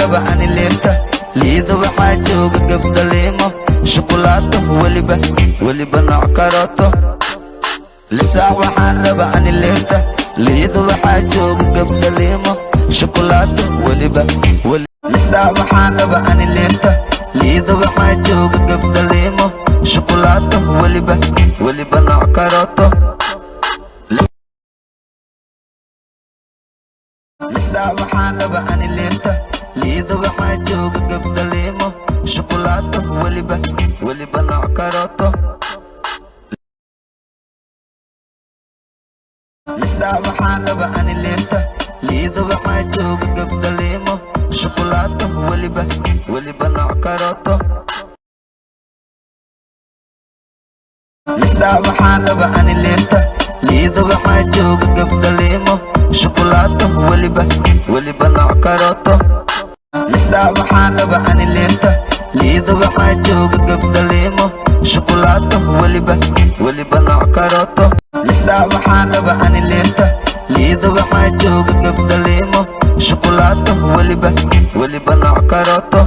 raba ani liifta. Liida waxaa jooga gabdha liimo, shukulaato, weliba weliba nooc karooto. Lisaac waxaan raba ani liifta. Liida waxaa jooga gabdha liimo, shukulaato, weliba. Lisaac waxaan raba ani liifta. Liida waxaa jooga gabdha liimo, shukulaato, weliba weliba nooc karooto. Lisaac waxaan raba ani liifta. Liida waxaa jooga gabdha liimo, shukulaato, weliba weliba nooc karooto. Lisaac waxaan raba ani liifta. Liida waxaa jooga gabdha liimo, shukulaato, weliba weliba nooc karooto. Lisaac waxaan raba ani liifta. Liida waxaa jooga gabdha liimo, shukulaato, weliba weliba nooc karooto. Lisaac waxaan raba ani liifta. Liida waxaa jooga gabdha liimo, shukulaato, weliba weliba nooc karooto. Lisaac waxaan raba ani liifta. Liida waxaa jooga gabdha liimo, shukulaato, weliba weliba nooc karooto.